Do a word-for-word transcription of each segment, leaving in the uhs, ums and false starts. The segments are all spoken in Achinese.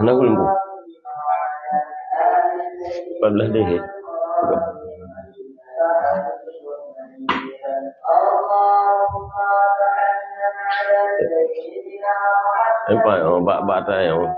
Anak ulun bu. Empat belas deh. Empat, oh, bak, bak atas, oh.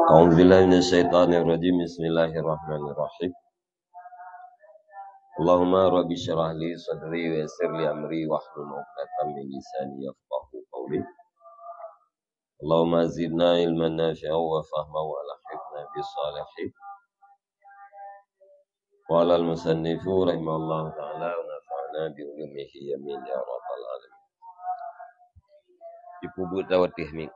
أعوذ بالله من الشيطان الرجيم. بسم الله الرحمن الرحيم. اللهم رب اشرح لي صدري ويسر لي أمري واحلل عقدة من لساني يفقهوا قولي. اللهم زدنا علما نافعا وفهما وألحقنا بالصالحين. قال المصنف رحمه الله تعالى ونفعنا بعلومه آمين يا رب العالمين. Ibu-ibu tahu teknik.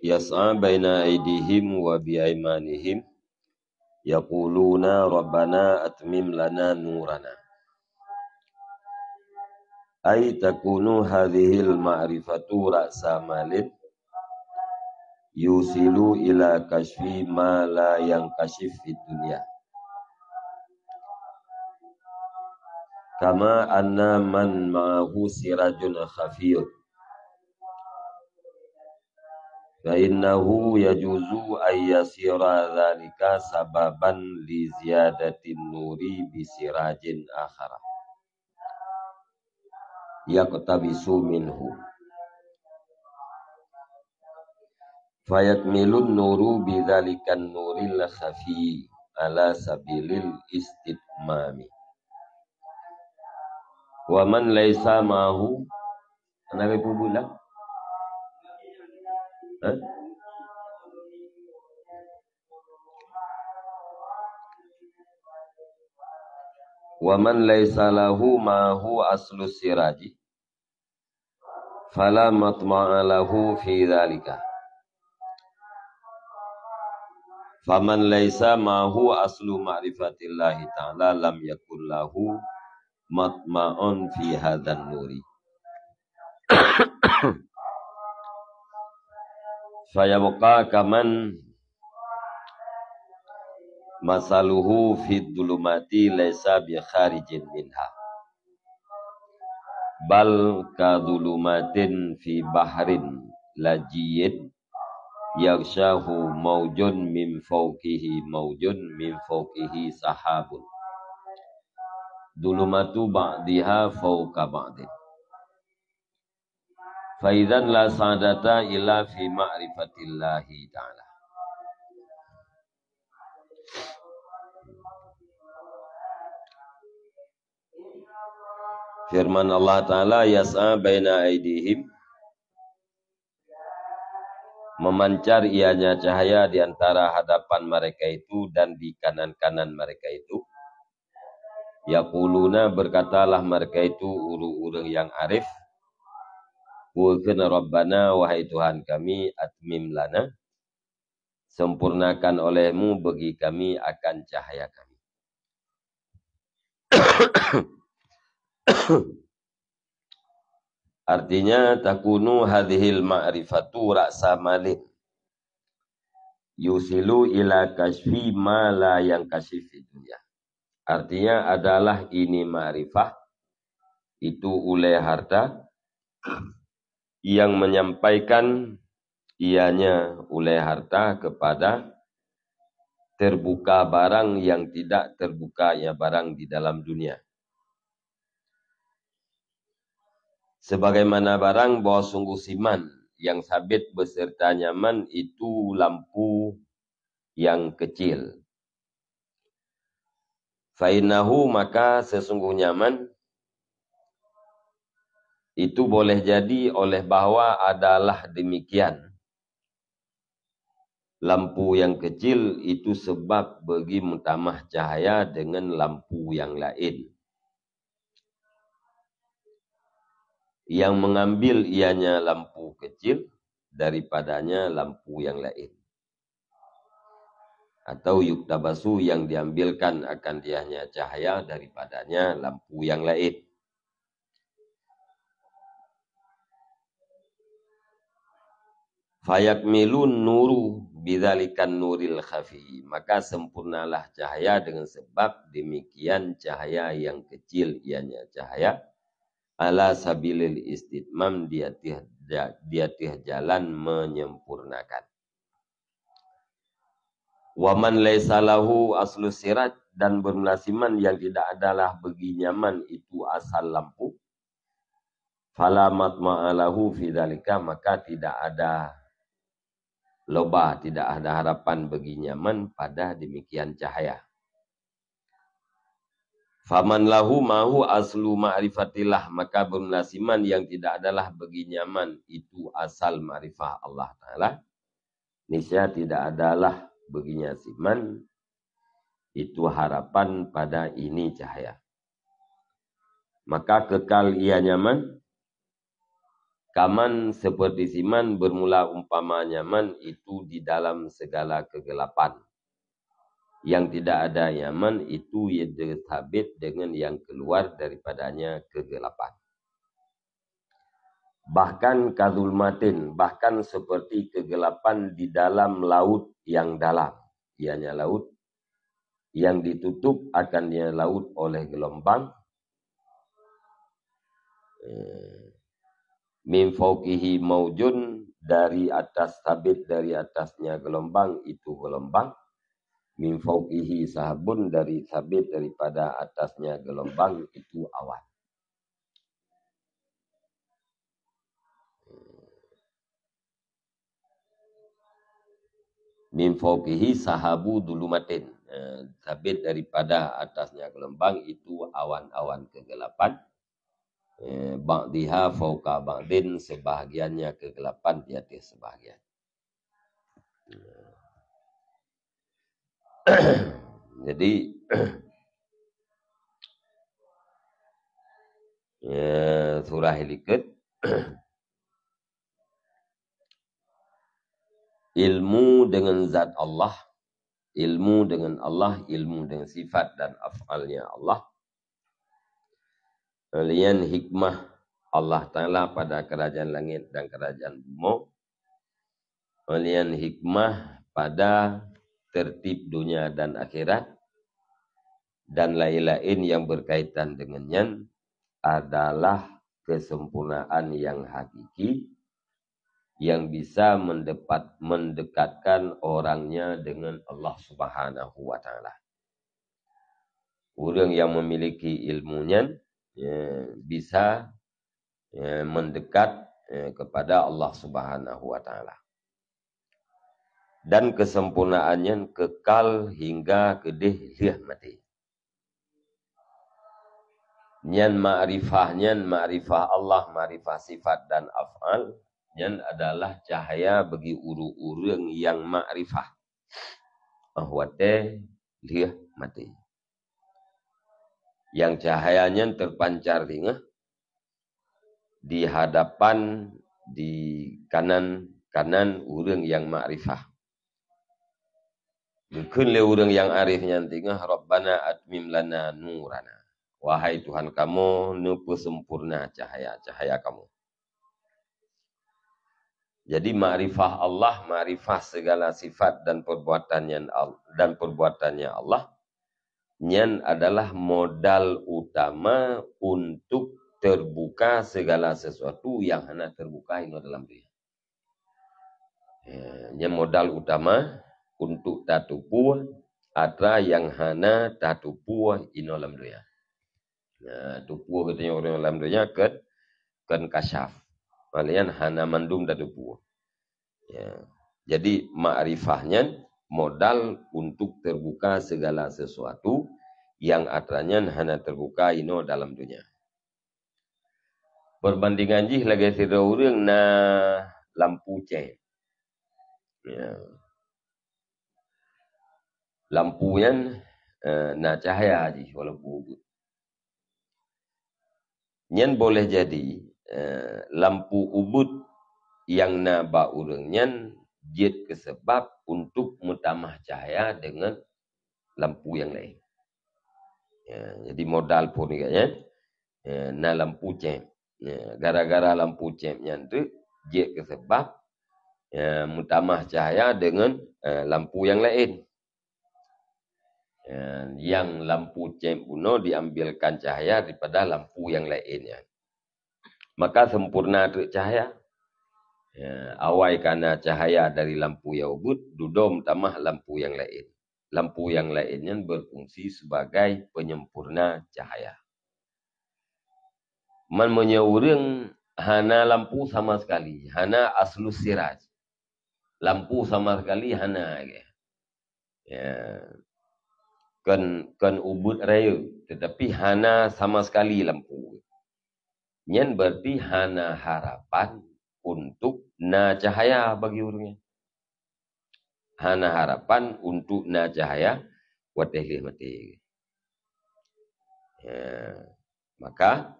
يسعى بين أيديهم وبأيمانهم يقولون ربنا أتمم لنا نورنا. أي تكون هذه المعرفة رأس مال يوصل إلى كشف ما لا ينكشف في الدنيا. كما أن من معه سراج خفي فإنه يجوز أن يصير ذلك سببا لزيادة النور بسراج آخر يقتبس منه فيكمل النور بذلك النور الخفي على سبيل الاستتمام. ومن ليس معه Hana geupeubuet lah. Ha? Wa man laisa lahu ma hu aslu siraji, fala matma'a lahu fi dzalika. Faman laisa ma hu aslu ma'rifatillahi ta'ala lam yakun lahu matma'un fi hadzan nuri. Fayabqa kaman masaluhu fi dhulumati laisa bi kharijin minha. Bal ka dhulumatin fi bahrin lajjin yaghshahu maujun min fawqihi maujun min fawqihi sahabun. Dhulumatu ba'diha fawqa ba'din. Fa idzan la sa'adata illa fi ma'rifatillahi ta'ala. Firman Allah Ta'ala, "Yas'a baina aidihim," memancar ianya cahaya di antara hadapan mereka itu dan di kanan-kanan mereka itu. Yaquluna, berkatalah mereka itu, ureuëng-ureuëng nyang arif, peue kheun, "Rabbana, wahai Tuhan kami, atmim lana," sempurnakan olehmu bagi kami akan cahaya kami. Artinya, takunu hadhil ma'rifatu ra'sa malin yusilu ila kasyfi ma la yankasyif fid dunya. Artinya adalah ini makrifah, itu ulée harta, yang menyampaikan ianya ulée harta kepada terbuka barang yang tidak terbukanya barang di dalam dunia. Sebagaimana barang bahwa sungguh siman yang sabit beserta nyaman itu lampu yang kecil. Fainahu, maka sesungguhnya man, itu boleh jadi oleh bahwa adalah demikian. Lampu yang kecil itu sebab bagi meutamah cahaya dengan lampu yang lain. Yang mengambil ianya lampu kecil daripadanya lampu yang lain. Atau yuktabasu, yang diambilkan akan dianya cahaya daripadanya lampu yang lain. Fayakmilun nuru bidzalikan nuril khafi. Maka sempurnalah cahaya dengan sebab demikian cahaya yang kecil, ianya cahaya ala sabilil istitmam, di ateueh, di ateueh jalan menyempurnakan. Wa man laisa lahu aslu siraj, dan bermula siman yang tidak adalah bagi nyaman itu asal lampu, fala matma'a lahu fi dzalika, maka tidak ada loba, tidak ada harapan bagi nyaman pada demikian cahaya. Faman lahu mahu aslu ma'rifatillah, maka bermula siman yang tidak adalah bagi nyaman itu asal makrifah Allah Ta'ala, niscaya tidak adalah baginya siman itu harapan pada ini cahaya. Maka kekal ia nyaman, kaman seperti siman bermula umpama nyaman itu di dalam segala kegelapan. Yang tidak ada nyaman itu ia sabit dengan yang keluar daripadanya kegelapan. Bahkan kadzulmatin, bahkan seperti kegelapan di dalam laut yang dalam, ianya laut yang ditutup akannya laut oleh gelombang. Eh, min fauqihi maujun, dari atas, sabit dari atasnya gelombang, itu gelombang. Min fauqihi sahabun, dari sabit daripada atasnya gelombang, itu awan. Min fauqihi sahabu dulumatin. Eh, sabit daripada atasnya gelombang itu awan-awan kegelapan. Eh, ba'diha fauqa ba'din, sebahagiannya kegelapan di atas sebahagian. Jadi, ya, surah likot. Ilmu dengan zat Allah, ilmu dengan Allah, ilmu dengan sifat dan af'alnya Allah. Lian hikmah Allah Ta'ala pada kerajaan langit dan kerajaan bumoe. Lian hikmah pada tertib dunia dan akhirat. Dan lain-lain yang berkaitan dengan nyan adalah kesempurnaan yang hakiki yang bisa mendepat-, mendekatkan orangnya dengan Allah Subhanahu wa Ta'ala. Ureuëng yang memiliki ilmu nyan, ya, bisa, ya, mendekat, ya, kepada Allah Subhanahu wa Ta'ala. Dan kesempurnaan nyan kekal hingga keudeh lheueh maté. Nyan makrifah, nyan makrifah Allah, makrifah sifat dan af'al, nyan adalah cahaya bagi ureuëng-ureuëng nyang makrifah. Óh watée lheueh maté. Nyang cahaya nyan teupancar singoh di hadapan, di kanan, kanan ureuëng nyang makrifah. Geukheun lé ureuëng nyang arif nyan teungoh, "Rabbana atmim lana nurana." Wahai Tuhan kamoe, neupeusempurna cahaya-cahaya kamoe. Jadi makrifah Allah, makrifah segala sifat dan perbuatannya Al-, dan perbuatannya Allah, nyan adalah modal utama untuk terbuka segala sesuatu yang hana terbuka inoe dalam dunia. Ya, nyan modal utama untuk tatupue atra yang hana tatupue inoe lam dunia. Nah, tupue geutanyoe ureuëng lam dunia kan, kan kasyaf. Maknanya hana mandum tatupue. Ya. Jadi makrifah nyan modal untuk terbuka segala sesuatu yang atra nyan hana terbuka inoe dalam dunia. Perbandingan jih lagée sidroe ureuëng na lampu céb. Ya. Lampu nyan, eh, na cahya jih walaupun ubit. Nyan boleh jadi, eh, lampu ubit nyang na bak ureuëng nyan jeuet keu sabab untuk meutamah cahya deungon lampu nyang laén. Ya, jadi modal phon nyan, ya, na lampu céb. Ya, gara-gara lampu céb nyan tu jeuet keu sabab, ya, meutamah cahya deungon, eh, lampu nyang laén. Ya, nyang lampu céb bunoe diambilkan cahya daripada lampu nyang laén nyan. Maka sempurna treuk cahya. Ya, awai ka na cahya dari lampu nyang ubit, dudoe meutamah lampu nyang laén. Lampu nyang laén nyan berfungsi sebagai penyempurna cahya. Man meunyoe ureuëng hana lampu sama sekali, hana aslus siraj, lampu sama sekali hana lagée. Ya. Kon, kon ubit rayeuk, tetapi hana sama sekali lampu. Nyan berarti hana harapan untuk na cahya bagi ureuëng nyan. Hana harapan untuk na cahya watée lheueh maté. Ya. Maka,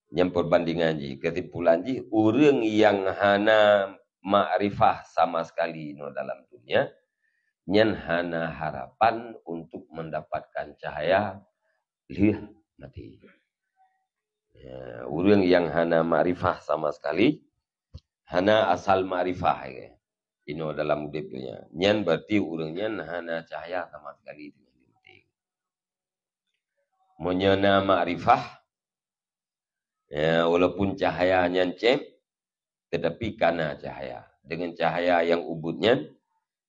nyan perbandingan jih, kesimpulan jih, ureuëng nyang hana makrifah sama sekali inoe dalam dunia, nyan hana harapan untuk mendapatkan cahya lheueh maté. Ya, ureuëng nyang hana makrifah sama sekali, hana asal makrifah, ya, inoe dalam udeb dunia, nyan berarti ureuëng nyan hana cahya sama sekali. Meunyoe na makrifah, ya, walaupun cahya nyan céb, tetapi ka na cahya. Dengan cahya nyang ubit nyan,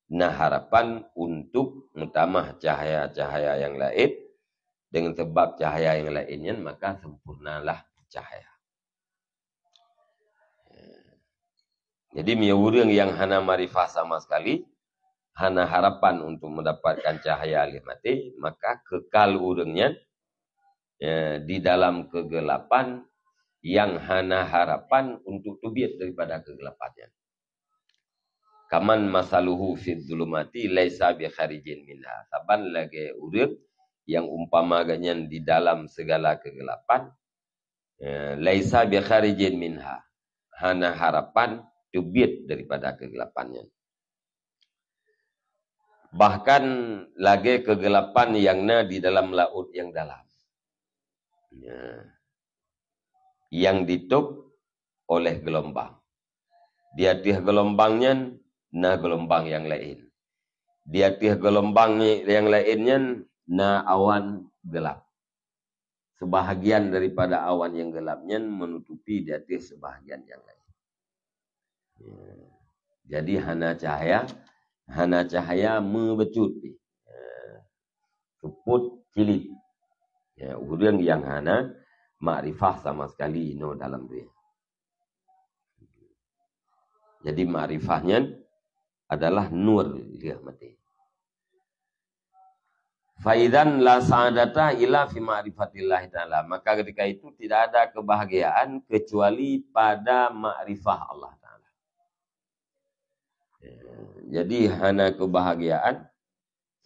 na harapan untuk meutamah cahya-cahya nyang laén. Dengan sebab cahya nyang laén nyan, maka sempurnalah cahya. Jadi, meunyoe ureuëng nyang hana makrifah sama sekali, hana harapan untuk mendapatkan cahya lheueh maté, maka kekal ureuëng nyan, ya, di dalam kegelapan nyang hana harapan untuk teubiet daripada kegelapan nyan. Kaman masaluhu fid zulumati laisa bi kharijin minha. Saban lagée ureuëng nyang umpama geuhnyan di dalam segala kegelapan, eh, laisa bi kharijin minha, hana harapan teubiet daripada kegelapan nyan. Bahkan lagée kegelapan nyang na di dalam laôt nyang dalam. Ya. Nyang ditôb oleh geulumbang. Di ateueh geulumbang nyan na geulumbang nyang laén. Di ateueh geulumbang nyang laén nyan na awan geulab. Sebahagian daripada awan nyang geulab nyan meunutupi di ateueh sebahagian nyang laén. Ya. Jadi hana cahya, hana cahya meubeutôt pih. Ya. Seupôt cilet. Ya, ureuëng nyang hana makrifah sama sekali inoe dalam dunia. Jadi makrifah nyan adalah nur lheueh maté. Faidzan la sa'adata illa fi ma'rifatillah ta'ala. Maka ketika itu tidak ada kebahagiaan kecuali pada makrifah Allah Ta'ala. Ya, jadi hana kebahagiaan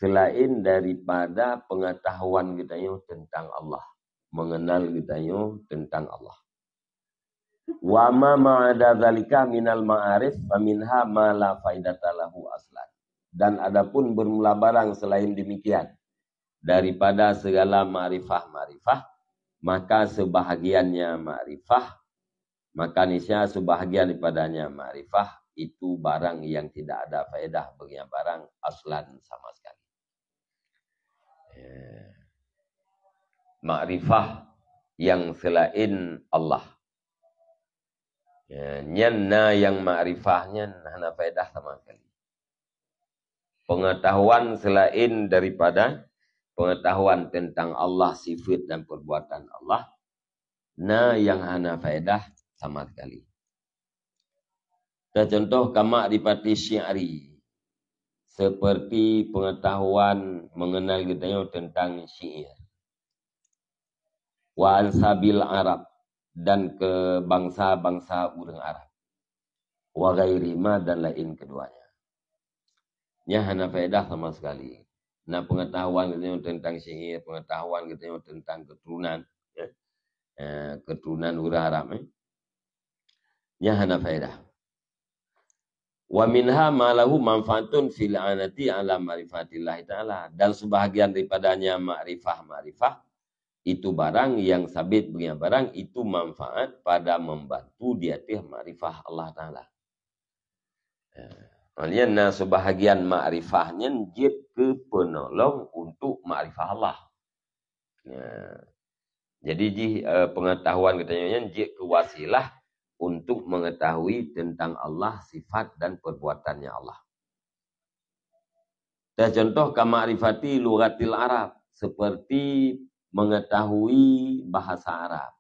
selain daripada pengetahuan geutanyoe tentang Allah, mengenal geutanyoe tentang Allah. Wa ma ma'ada dzalika minal ma'arif fa minha ma la faidata lahu aslan. Dan adapun bermula barang selain demikian daripada segala makrifah-makrifah, maka sebahagiannya makrifah, maka niscaya sebahagian daripadanya makrifah itu barang yang tidak ada faedah bagi barang aslan sama sekali. Ya. Makrifah yang selain Allah. Ya, nyan na nyang makrifah nyan hana faedah sama sekali. Pengetahuan selain daripada pengetahuan tentang Allah, sifat dan perbuatan Allah, na nyang hana faedah sama sekali. Teucontoh ka makrifati syi'ri, seperti pengetahuan mengenal geutanyoe tentang syair. Wa ansabil Arab, dan ke bangsa-bangsa ureuëng Arab. Wa ghairihima, dan lain keduanya. Nyan hana faedah sama sekali. Na pengetahuan geutanyoe tentang syair, pengetahuan geutanyoe tentang keturunan, ya. Eh, keturunan ureuëng Arab, eh. Nyan hana faedah. Wa minha ma lahu manfaatun fil i'anati ala ma'rifatillahi ta'ala. Dan sebahagian daripadanya makrifah-makrifah, itu barang yang sabit bagi barang itu manfaat pada membantu di ateueh makrifah Allah Ta'ala. Ya. Maknanya na sebahagian makrifah nyan jeuet keu penolong untuk makrifah Allah. Ya. Jadi jih, eh, pengetahuan geutanyoe nyan jeuet keu wasilah untuk mengetahui tentang Allah, sifat dan perbuatannya Allah. Teucontoh ka makrifati lughatil Arab, seperti mengetahui bahasa Arab,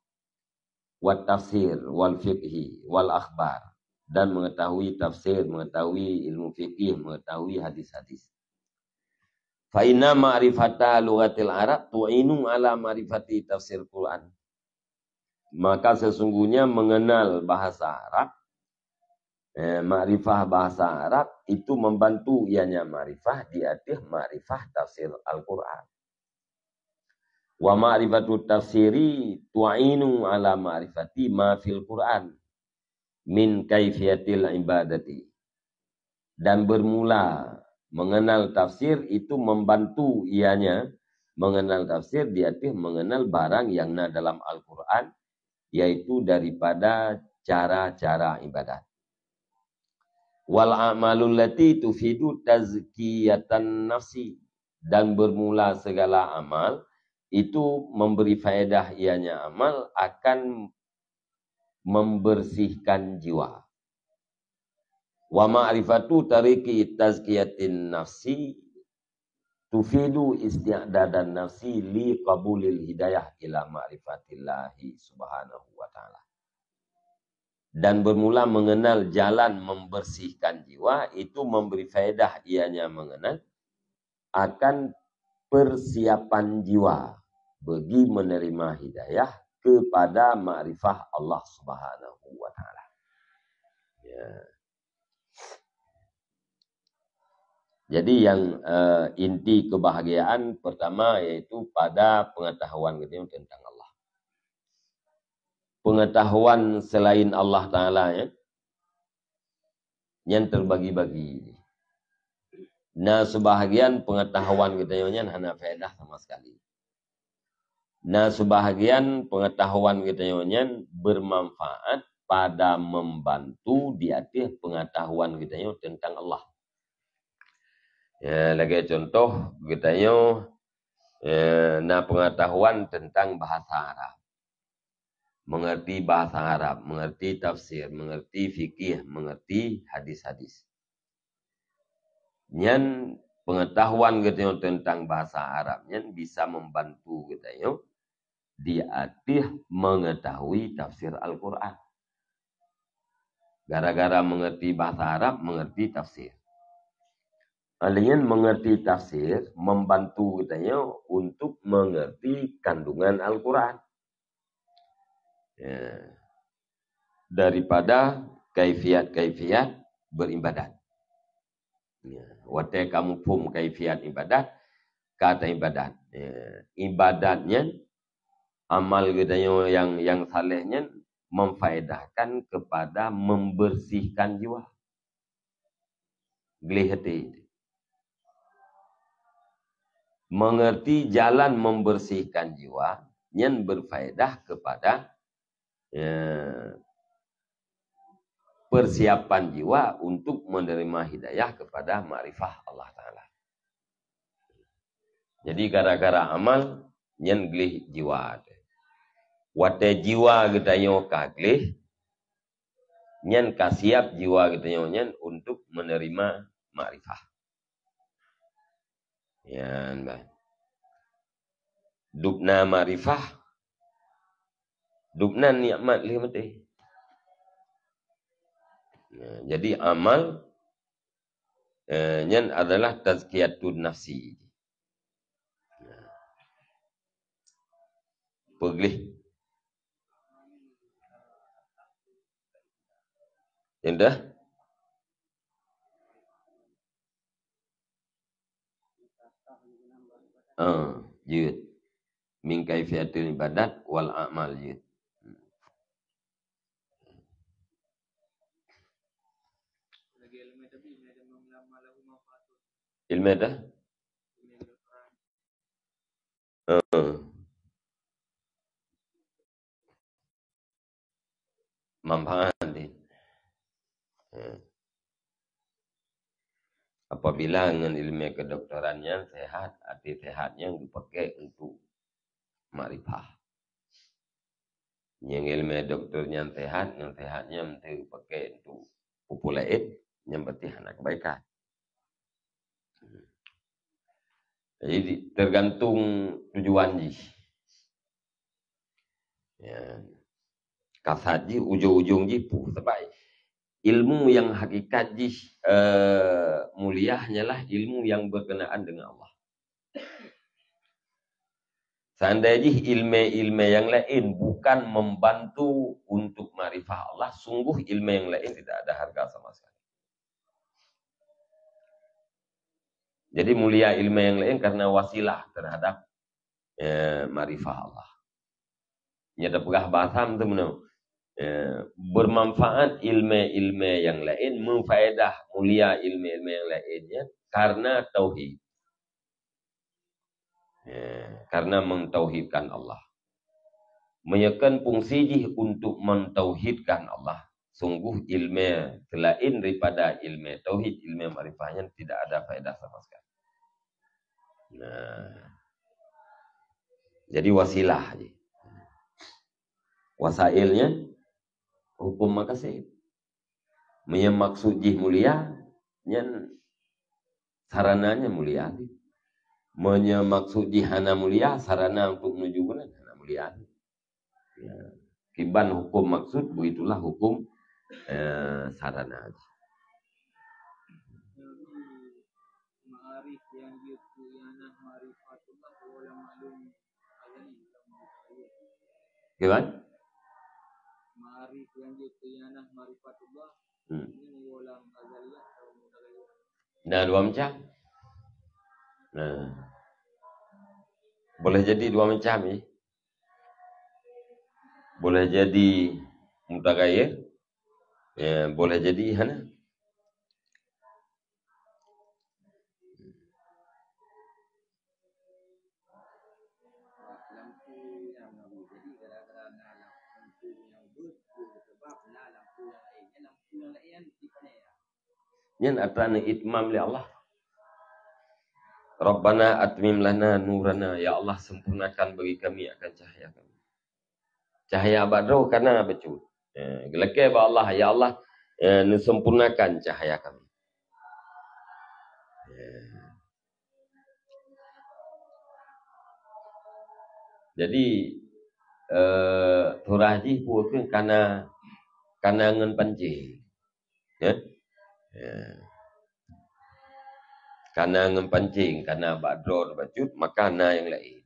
wa tafsir, wal fiqhi, wal akhbar, dan mengetahui tafsir, mengetahui ilmu fikih, mengetahui hadis-hadis. Fa inna ma'rifata lughatil Arab tu'inu ala ma'rifati tafsir Quran. Maka sesungguhnya mengenal bahasa Arab, eh, makrifah bahasa Arab itu membantu ianya makrifah di ateueh makrifah tafsir Al-Quran. Wa ma'rifatu tafsiri tu'inu ala ma'rifati ma fil Quran min kaifiyatil ibadati. Dan bermula mengenal tafsir itu membantu ianya mengenal tafsir di ateueh mengenal barang yang na dalam Al-Quran, yaitu daripada cara-cara ibadat. Wal a'malul lati tufidu tazkiyatan nafsi. Dan bermula segala amal itu memberi faedah ianya amal akan membersihkan jiwa. Wa ma'rifatu tariqi tazkiyatin nafsi tufidu isti'dadan nafsi li qabulil hidayah ila ma'rifatillahi subhanahu wa ta'ala. Dan bermula mengenal jalan membersihkan jiwa itu memberi faedah ianya mengenal akan persiapan jiwa bagi menerima hidayah kepada makrifah Allah Subhanahu wa Ta'ala. Ya. Jadi yang, eh, inti kebahagiaan pertama yaitu pada pengetahuan kita tentang Allah. Pengetahuan selain Allah Ta'ala, ya, nyan terbagi-bagi. Na sebahagian pengetahuan geutanyoe nyan hana faedah sama sekali. Na sebahagian pengetahuan geutanyoe nyan bermanfaat pada membantu di ateueh pengetahuan geutanyoe tentang Allah. Ya, lagèe contoh geutanyoe, ya, na pengetahuan tentang bahasa Arab. Mengerti bahasa Arab, mengerti tafsir, mengerti fikih, mengerti hadis-hadis. Nyan pengetahuan geutanyoe tentang bahasa Arab nyan bisa membantu geutanyoe di ateueh mengetahui tafsir Al-Quran. Gara-gara mengerti bahasa Arab, mengerti tafsir. Alèh nyan mengerti tafsir membantu geutanyoe untuk mengerti kandungan Al-Quran. Ya. Daripada kaifiat-kaifiat beribadat. Ya. Watèe ka muphom kaifiat ibadat, ka taibadat. Ya. Ibadat nyan, amal geutanyoe nyang, nyang saleh nyan memfaedahkan kepada membersihkan jiwa. Gleh até. Mengerti jalan membersihkan jiwa, nyan berfaedah kepada, ya, persiapan jiwa untuk menerima hidayah kepada makrifah Allah Taala. Jadi gara-gara amal, nyan gleh jiwa. Watée jiwa geutanyoe ka gleh, nyan ka siap jiwa geutanyoe nyan untuk menerima makrifah. Nyan bah. Dubna makrifah, dubna nikmat lheueh maté. Nah, jadi amal, eh, nyan adalah tazkiyatun nafsi. Nah. Peugleh. Indah? Ah, jeuet. Min kaifiyatil ibadat wal a'mal, jeuet. Ilmu dah? Heeh. Manfaat deh. Heeh. Apabila ngon ilmu kedokteran nyan sehat, arti sehat nyan geupakai untuk makrifah. Nyang ilmu doktor nyan sehat, nyan sehat nyan teupakai untuk peue-peue laén, nyan berarti hana kebaikan. Jadi, tergantung tujuan jih. Ya. Kasad jih, ujong-ujong jih, puh, sebab ilmu yang hakikat jih, eh, mulia hanyalah ilmu yang berkenaan dengan Allah. Seandai jih ilmu-ilmu yang lain bukan membantu untuk makrifah Allah, sungguh ilmu yang lain tidak ada harga sama sekali. Jadi mulia ilmu yang lain karena wasilah terhadap, eh, makrifah Allah. Nyata peugah bahasa tu meunoe. Eh, bermanfaat ilmu-ilmu yang lain, meufaedah mulia ilmu-ilmu yang lainnya karena tauhid. Ya, karena mentauhidkan Allah. Meunyoe kan fungsi jih untuk mentauhidkan Allah, sungguh ilmu selain daripada ilmu tauhid, ilmu makrifah nyan tidak ada faedah sama sekali. Nah, jadi wasilah jih. Wasailnya hukum makasih. Meunyoe maksud jih mulia, nyan sarananya mulia. Meunyoe maksud jih hana mulia, sarana untuk menuju keunan hana mulia. Ya. Kiban hukum maksud, begitulah hukum, eh, sarana. Ma'arif nyang jeuet keu ianah ma'rifatullah walau maklum azali. Gimana? Ma'arif nyang jeuet keu ianah ma'rifatullah. Hmm. Ini walau azaliyah atau mutaghayyir. Nah, dua macam. Nah. Boleh jadi dua macam, ya. Boleh jadi mutaghayyir, ya, boleh jadi hana. Nyan atra neuitmam lé Allah. Rabbana atmim lana nurana, ya Allah, sempurnakan bagi kami akan cahaya kami. Cahaya bak droe kana bacut. Eh, geulakée bak Allah, ya Allah, eh, neusempurnakan cahaya kami. Eh. Jadi, eh, surah jih peue kheueh kana, kana ngon pancéng. Ya? Ya. Kana ngon pancéng, kana bak droe bacut, maka na nyang laén.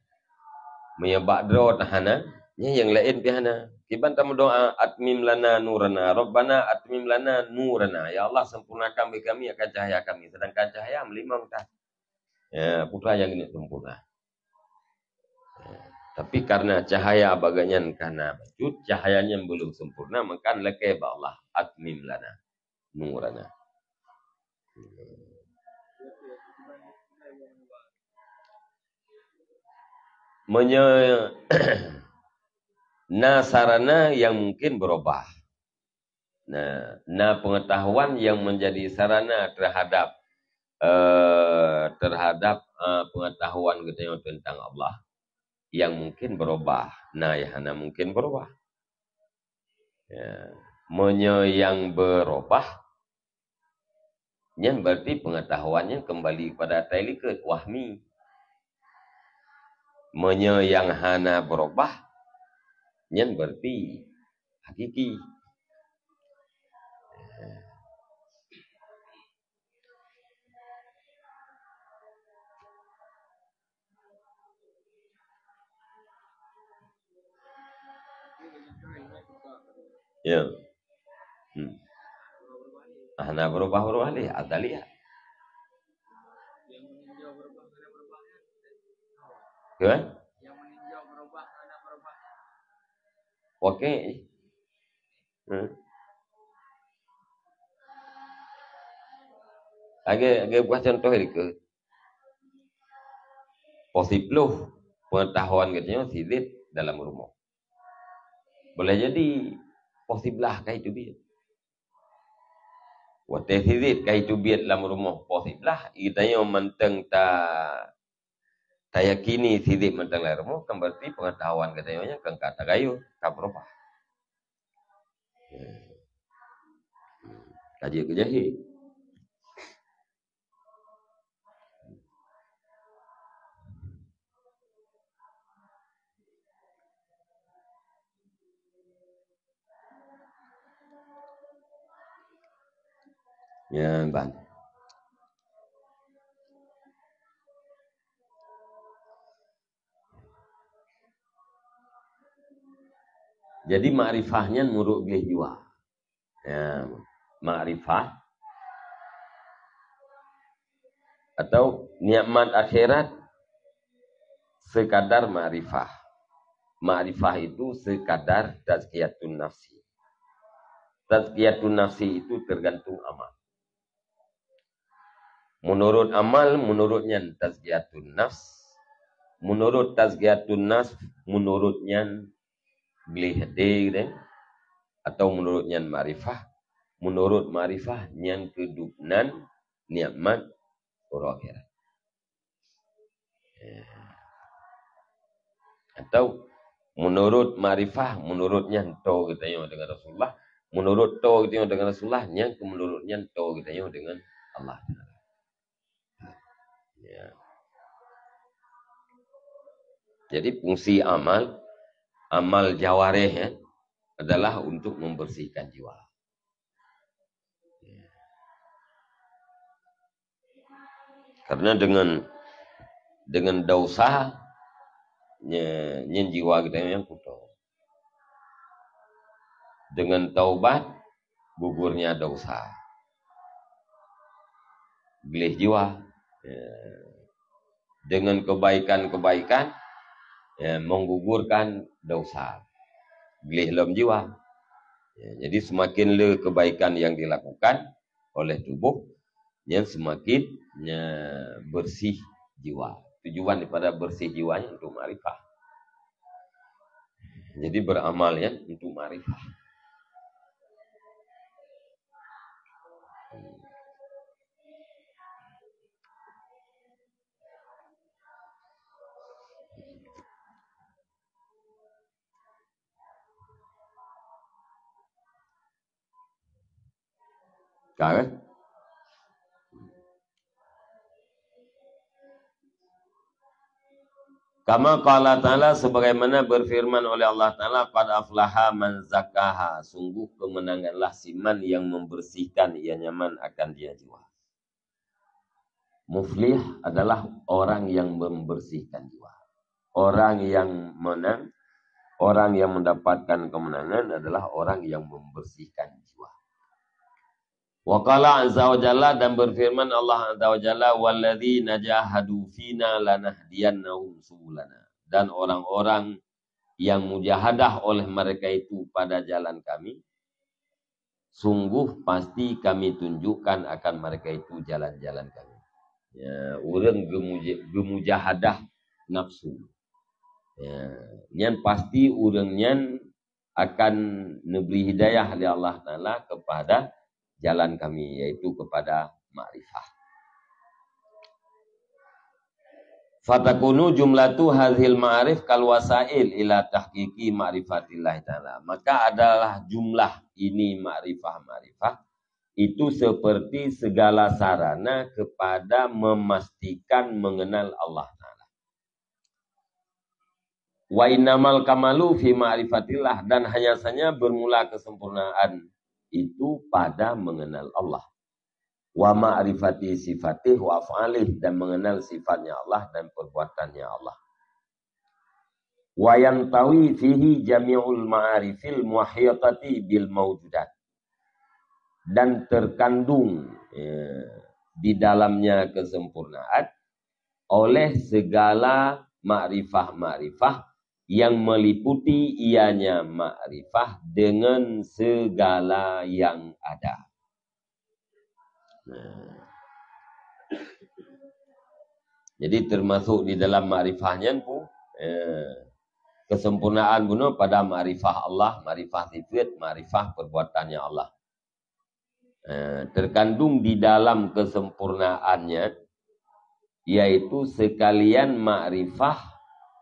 Meunyoe bak droe hana, nyan nyang laén pih hana. Kiban tameudoa, "Atmim lana nurana, Rabbana atmim lana nurana." Ya Allah, sempurnakan bagi kami akan cahaya kami. Sedangkan cahaya meulimong that. Ya, putra nyang keuneuk sempurna. Ya. Tapi karena cahaya bagai nyan kana bacut, cahaya nyan belum sempurna, maka lakée bak Allah, "Atmim lana nurana." Meunyoe na sarana nyang mungkin beurubah. Nah, na pengetahuan nyang menjadi sarana terhadap, eh, terhadap, eh, pengetahuan geutanyoe tentang Allah nyang mungkin beurubah. Na nyang hana mungkin beurubah. Ya. Meunyoe nyang beurubah, nyan berarti pengetahuan nyan kembali kepada atai likot, wahmi. Meunyoe nyang hana beurubah, nyan berarti hakiki. Ya. Hmm. Ah, hana beurubah-rubah lé, azaliyah. Kan? Oke. Hmm. Lagèe, lagèe buah contoh dikeue. Poh siploh pengetahuan geutanyoe sidit dalam rumoh. Boleh jadi poh siblaih ka iteubiet. Watèe sidit ka iteubiet lam rumoh poh siblaih, geutanyoe mantong ta-, tayakini sidit mantong lam rumoh, kan berarti pengetahuan geutanyoe nyan kan ka tagayue, ka beurubah. Ka jeuet keu jahé. Nyan ban. Jadi, makrifah nyan meunurot gleh jiwa. Ya, makrifah atau nikmat akhirat sekadar makrifah. Makrifah itu sekadar tazkiyatun nafsi. Tazkiyatun nafsi itu tergantung amal. Meunurot amal, meunurot nyan tazkiyatun nafs. Meunurot tazkiyatun nafs, meunurot nyan gleh até deh, atau meunurot nyan makrifah. Meunurot makrifah nyan keudubnan nikmat uroe akhirat. Ya. Atau meunurot makrifah, meunurot nyan toe geutanyoe deungon Rasulullah, meunurot toe geutanyoe deungon Rasulullah, nyan keuh meunurot nyan toe geutanyoe deungon Allah Taala. Ya. Jadi fungsi amal, amal jawareh, ya, adalah untuk membersihkan jiwa. Ya. Karena dengan, dengan dosa, nye-, nyan jiwa geutanyoe nyang kuto. Dengan taubat, gugurnya dosa. Gleh jiwa. Ya. Dengan kebaikan-kebaikan, ya, menggugurkan dosa. Gleh lom jiwa. Ya, jadi semakin le kebaikan yang dilakukan oleh tubuh, nyan semakin nya bersih jiwa. Tujuan daripada bersih jiwa nyan untuk makrifah. Jadi beramal nyan untuk makrifah. Ka, kan? Kama qala ta'ala, sebagaimana berfirman oleh Allah Taala, "Qad aflaha man zakkaha," sungguh kemenanganlah si man yang membersihkan ia nyaman akan dia jiwa. Muflih adalah orang yang membersihkan jiwa. Orang yang menang, orang yang mendapatkan kemenangan adalah orang yang membersihkan jiwa. Wa qala azza wa jalla, dan berfirman Allah azza wa jalla, "Walladzina jahadu fina lanahdiyannahum subulana." Dan orang-orang yang mujahadah oleh mereka itu pada jalan Kami, sungguh pasti Kami tunjukkan akan mereka itu jalan-jalan Kami. Ya, ureuëng geumuja-, geumujahadah nafsu. Ya, nyan pasti ureuëng nyan akan neubri hidayah lé Allah Taala kepada jalan kami, yaitu kepada makrifah. Fatakunu jumlatu hadhil ma'arif kal wasail ila tahqiqi ma'rifatillah Taala. Maka adalah jumlah ini makrifah-makrifah itu seperti segala sarana kepada memastikan mengenal Allah Taala. Wa innamal kamalu fi ma'rifatillah, dan hanya saja bermula kesempurnaan itu pada mengenal Allah. Wa ma'rifati sifatih wa af'alih, dan mengenal sifatnya Allah dan perbuatannya Allah. Wa yantawi fihi jami'ul ma'arifil muhitati bil maujudat. Dan terkandung, ya, di dalamnya kesempurnaan oleh segala makrifah-makrifah yang meliputi ianya makrifah dengan segala yang ada. Nah. Jadi termasuk di dalam makrifah nyan pun, eh, kesempurnaan bunoe pada makrifah Allah, makrifah sifat, makrifah perbuatannya Allah. Eh, terkandung di dalam kesempurnaannya, yaitu sekalian makrifah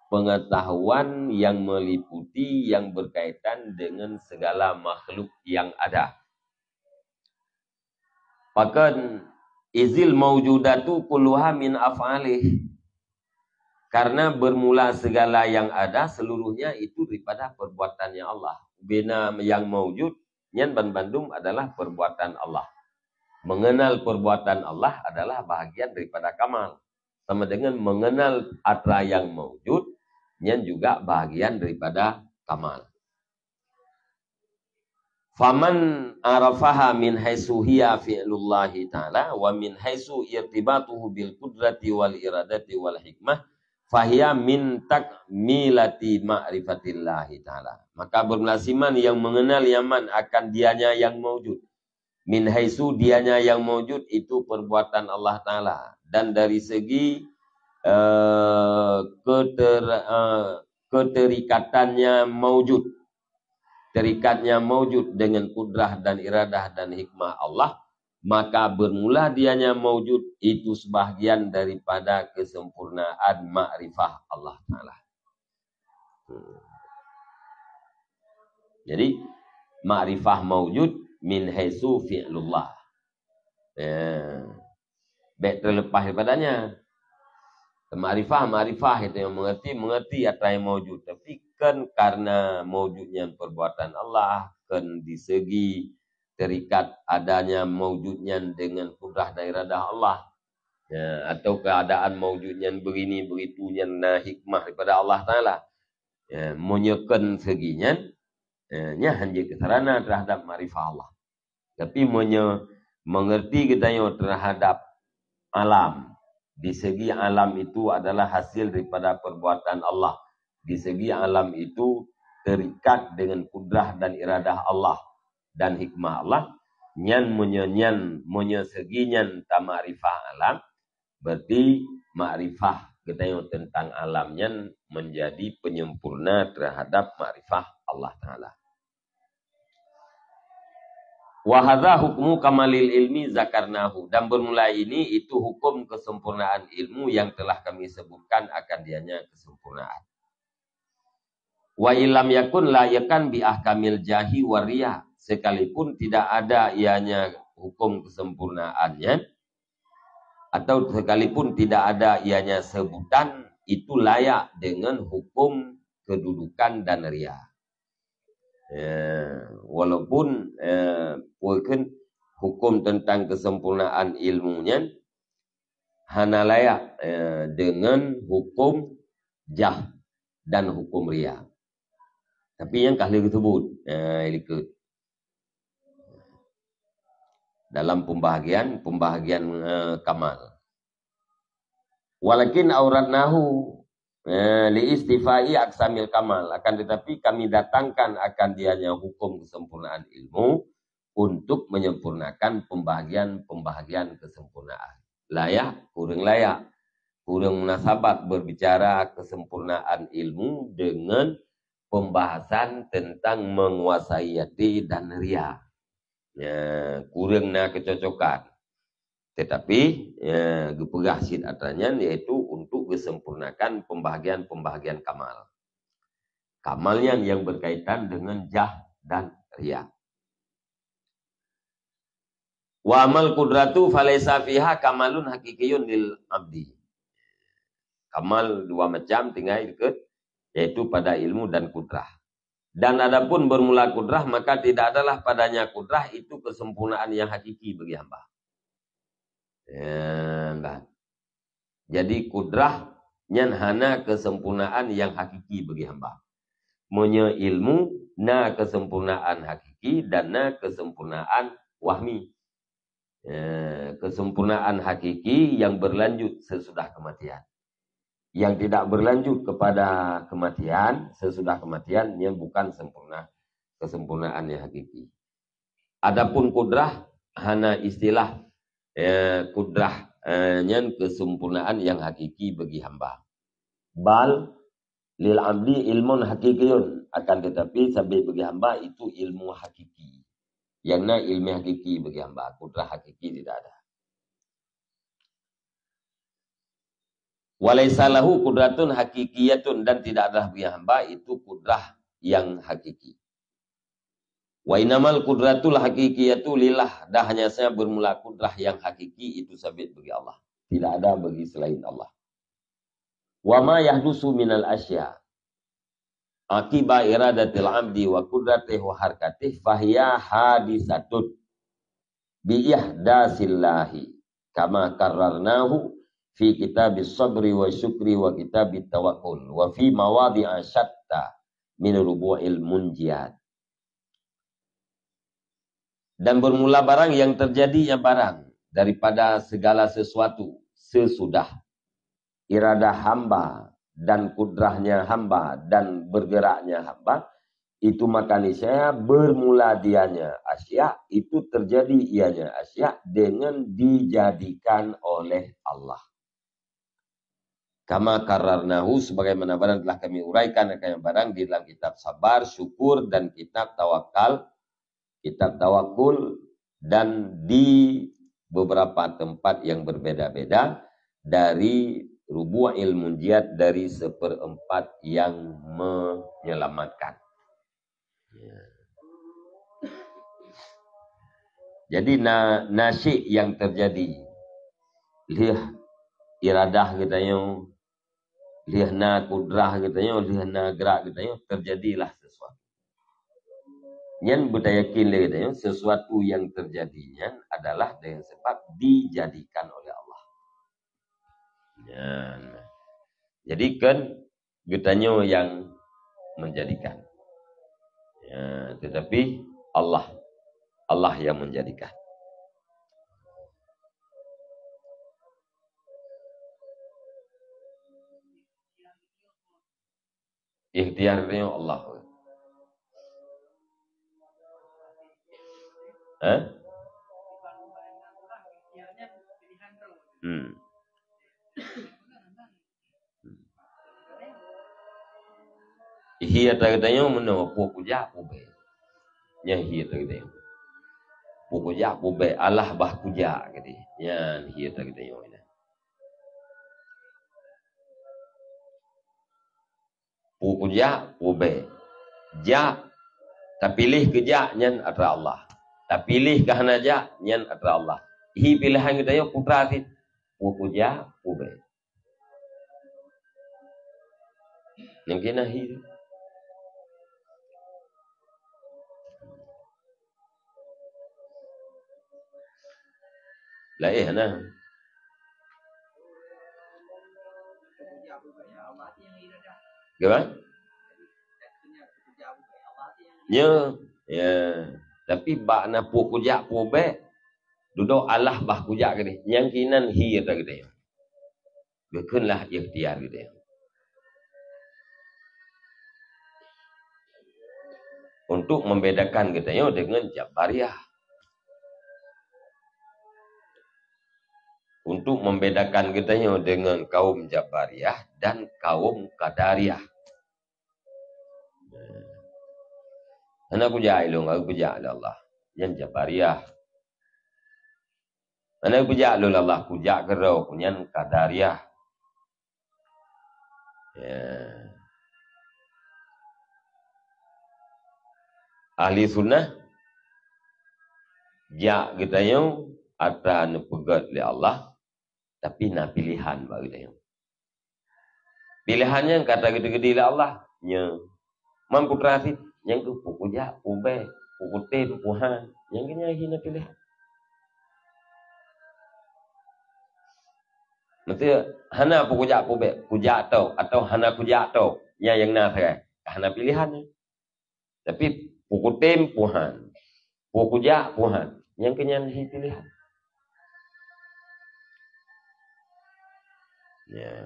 pengetahuan yang meliputi, yang berkaitan dengan segala makhluk yang ada. Pakon izil maujudatu kulluha min af'alih. Karena bermula segala yang ada seluruhnya itu daripada perbuatannya Allah. Bina yang maujud, nyan ban bandum adalah perbuatan Allah. Mengenal perbuatan Allah adalah bahagian daripada kamal. Sama dengan mengenal atra yang maujud, nyan juga bahagian daripada kamal. Faman arafaha min haitsu hiya fi'lullahi ta'ala wa min haitsu irtibatuhu bil qudrati wal iradati wal hikmah, fahiya min takmilati ma'rifatillahi ta'ala. Maka bermula siman yang mengenal nyan akan dianya yang maujud. Min haitsu dianya yang maujud itu perbuatan Allah Ta'ala. Dan dari segi, eh, keter-, eh, keterikatannya maujud. Terikatnya maujud dengan kudrah dan iradah dan hikmah Allah, maka bermula dianya maujud itu sebahagian daripada kesempurnaan makrifah Allah Ta'ala. Hmm. Jadi, makrifah maujud min haitsu fi'lullah. Ya. Bèk terlepas daripadanya. Makrifah, makrifah itu yang mengerti, mengerti atra yang maujud. Tapi kan karena maujud nyan perbuatan Allah, kan di segi terikat adanya maujud nyan dengan kudrah dan iradah Allah. Ya, atau keadaan maujud nyan begini, begitu nyan na hikmah daripada Allah Ta'ala. Ya, meunyoe kon segi nyan, ya, nyan hanjeuet keusarana terhadap makrifah Allah. Tapi meunyoe mengerti geutanyoe terhadap alam, di segi alam itu adalah hasil daripada perbuatan Allah, di segi alam itu terikat dengan kudrah dan iradah Allah dan hikmah Allah, nyan meunyoe nyan, meunyoe segi nyan tamakrifah alam, berarti makrifah geutanyoe tentang alam nyan menjadi penyempurna terhadap makrifah Allah Ta'ala. Wa hadza hukmu kamalil ilmi zakarnahu. Dan bermula ini itu hukum kesempurnaan ilmu yang telah kami sebutkan akan dianya kesempurnaan. Wa illam yakun layakan bi ahkamil jahi wa riya. Sekalipun tidak ada ianya hukum kesempurnaannya, atau sekalipun tidak ada ianya sebutan, itu layak dengan hukum kedudukan dan riya. Ya, walaupun, eh, peue kheun hukum tentang kesempurnaan ilmu nyan hana layak, eh, dengan hukum jah dan hukum riya. Tapi nyang ka lheueh geusebut, eh, likot. Dalam pembahagian, pembahagian, eh, kamal. Walakin auratnahu, eh, li istifai aksamil kamal. Akan tetapi kami datangkan akan dianya hukum kesempurnaan ilmu untuk menyempurnakan pembahagian-pembahagian kesempurnaan. Layak, kurang layak. Kurang munasabat berbicara kesempurnaan ilmu dengan pembahasan tentang menguasai hati dan ria. Ya, kurang na kecocokan. Tetapi, ya, geupeugah cit atra nyan, yaitu untuk gesempurnakan pembahagian-pembahagian kamal. Kamal nyan yang berkaitan dengan jah dan ria. Wa amal qudratu falaisa fiha kamalun haqiqiyun lil abdi. Kamal dua macam tinggai dikeue, yaitu pada ilmu dan kudrah. Dan adapun bermula kudrah, maka tidak adalah padanya kudrah itu kesempurnaan yang hakiki bagi hamba. Ya, kan? Jadi kudrah nyan hana kesempurnaan yang hakiki bagi hamba. Meunyoe ilmu na kesempurnaan hakiki dan na kesempurnaan wahmi. Eh, kesempurnaan hakiki yang berlanjut sesudah kematian. Yang tidak berlanjut kepada kematian, sesudah kematian, nyan bukan sempurna, kesempurnaan yang hakiki. Adapun kudrah, hana istilah, eh, kudrah, eh, nyan kesempurnaan yang hakiki bagi hamba. Bal lil abdi ilmun hakikiyun, akan tetapi sabit bagi hamba itu ilmu hakiki. Yang na ilmu hakiki bagi hamba, kudrah hakiki tidak ada. Walaisa lahu qudratun haqiqiyatun, dan tidak ada bagi hamba itu kudrah yang hakiki. Wa innamal qudratul haqiqiyatu lillah, dan hanya saja bermula kudrah yang hakiki itu sabit bagi Allah. Tidak ada bagi selain Allah. Wa ma yahdusu minal asya aqiba iradatil abdi wa qudratih wa harkatih fahiya hadisatun bi ihdasillahi kama karrarnahu fi kitabis sabri wa syukri wa kitabit tawakkul wa fi mawadhi'a syatta min rubu'il munjiat. Dan bermula barang yang terjadinya barang daripada segala sesuatu sesudah iradah hamba dan kudrahnya hamba dan bergeraknya hamba, itu maka niscaya bermula dianya asya, itu terjadi ianya asya dengan dijadikan oleh Allah. Kama karrarnahu, sebagaimana barang telah kami uraikan akan barang di dalam kitab sabar, syukur, dan kitab tawakal, kitab tawakul, dan di beberapa tempat yang berbeda-beda dari rubu'il munjiat, dari seperempat yang menyelamatkan. Ya. Jadi na, nasyik yang terjadi. Lheueh iradah geutanyoe, lheueh na kudrah geutanyoe, lheueh na gerak geutanyoe, terjadilah sesuatu. Nyan beutayakin lé geutanyoe, sesuatu yang terjadi nyan adalah dengan sebab dijadikan oleh Allah. Nyan. Jadi kan geutanyoe yang menjadikan. Ya, tetapi Allah, Allah yang menjadikan. Ikhtiar nyoe Allah. Eh? Hmm. Hi ata geutanyoe meunoe, peue kujak, peue bék. Nyan hi ata geutanyoe. Peue kujak, peue bék, alah bah kujak geutanyoe. Nyan hi ata geutanyoe nyan. Peue kujak, peue bék. Jak, tapiléh keu jak nyan atra Allah. Tapiléh keu hana jak nyan atra Allah. Hi pilahan geutanyoe putra cit. Peue kujak, peue bék. Nyang keunan hi. Laén na. Gimana? Ya, ya. Tapi bak na peue kujak peue bék, dudoe alah bah kujak keudeh. Nyang keunan hi ata geutanyoe. Geukheunlah ikhtiar geutanyoe. Untuk membedakan geutanyoe dengan Jabariyah. untuk membedakan geutanyoe dengan kaum Jabariyah dan kaum Qadariyah. Hana kujak ilong, aku kujak lé Allah. Nyan Jabariyah. Hana kujak lé Allah, kujak keudroe, nyan Qadariyah. Ya. Ahli sunnah, jak geutanyoe atra neupeugét lé Allah, tapi na pilihan bak geutanyoe. Pilihan nyan ka teugeudi-geudi lé Allah. Nyoe. Man putra sit, nyang keuh peue kujak, peue bék, peue kutem, peue han. Nyang keuh nyan hina pilihan. Maksudnya, hana peue kujak, peue bék, kujak tok, atau hana kujak tok. Nyan nyang na sagai. Hana pilihan. Tapi peue kutem, peue han. Peue kujak, peue han. Nyang keuh nyan hi pilihan. Ya.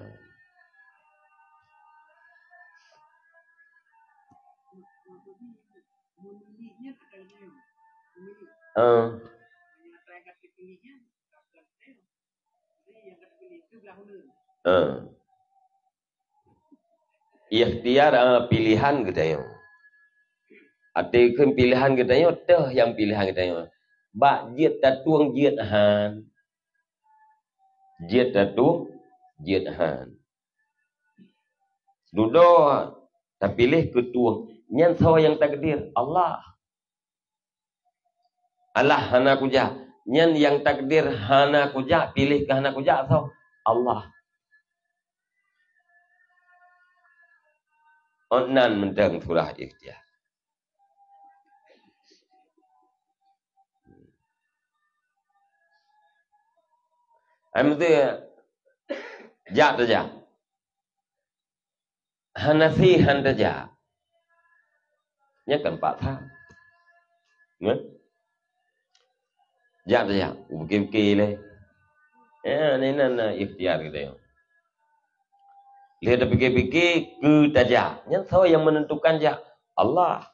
Eh. Eh. Ikhtiar, eh, pilihan geutanyoe. Até kheun pilihan geutanyoe, teuh nyang pilihan geutanyoe. Bak jeuet tatueng jeuet han. Jeuet tatueng jeuet han. Dudoe tapiléh keu tueng. Nyan soe nyang takdir? Allah. Allah hana kujak. Nyan nyang takdir hana kujak, piléh keu hana kujak soe? Allah. Ôn nan mantong surah Ikhtiar. Ai meusti jak tajak. Hana sie han tajak. Nyan kan paksa. Nyan. Jak tajak, pike-pike lé. Ya, nyan na ikhtiar geutanyoe. Lheueh tapike-pike keu tajak. Nyan soe nyang menentukan jak? Allah.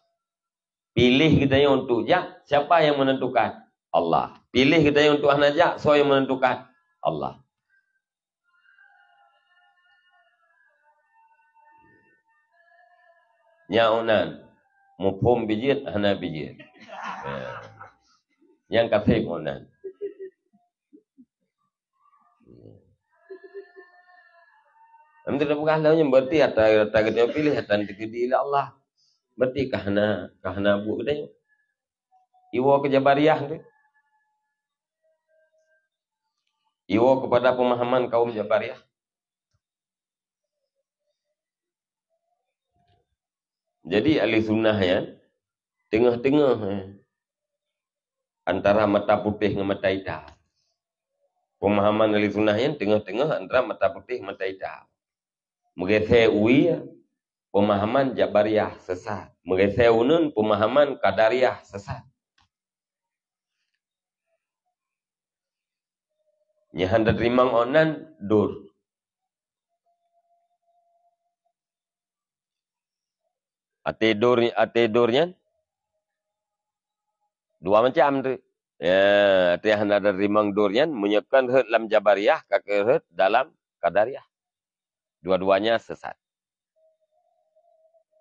Piléh geutanyoe untuk jak, siapa nyang menentukan? Allah. Piléh geutanyoe untuk hana jak, soe nyang menentukan? Allah. Nyan ôn nan, muphom bijéh hana bijéh. Ya. Nyang ka sép ôn nan. Namun tidak peugah lom nyan berarti atra, atra geutanyoe piléh, atra teukeudi lé Allah. Berarti ka hana, ka hana buet geutanyoe. Iwoe keu Jabariyah tu. Iwoe kepada pemahaman kaum Jabariyah. Jadi, ahli sunnah nyan teungoh-teungoh, eh, antara mata putéh ngon mata itam. Pemahaman ahli sunnah nyan teungoh-teungoh antara mata putéh ngon mata itam. Meugeusé uwie, pemahaman Jabariyah sesat. Meugeusé uneun, pemahaman Qadariyah sesat. Nyang hana teurimong ôn nan dor. Até dor, até dor nyan dua macam tu. Ya, até hana teurimong dor nyan, meunyoe kon rhot lam Jabariyah, ka rhot dalam Qadariyah. Dua-duanya sesat.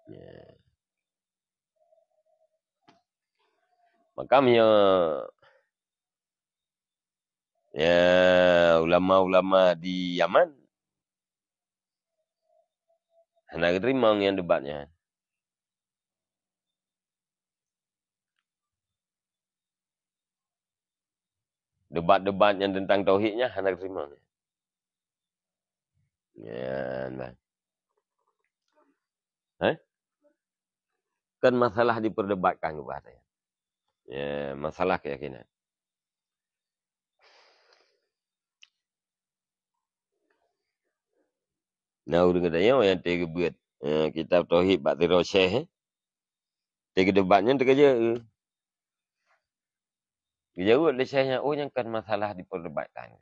Ya. Maka meunyoe, ya, ulama-ulama di Yaman hana geuteurimong nyang debat nyan. Debat-debat nyang teuntang tauhid nyan hana geuteurimong. Nyan, bah. Eh? Kan masalah diperdebatkan keubah tanya. Ya, masalah keyakinan. Na ureuëng geutanyoe nyang teugeubeuet, eh, kitab tauhid bak sidroe syekh, eh. Teugeudeubat nyan teukeujeuet, eh. Geujaweueb lé syekh nyan, "Oh, nyan kan masalah diperdebatkan."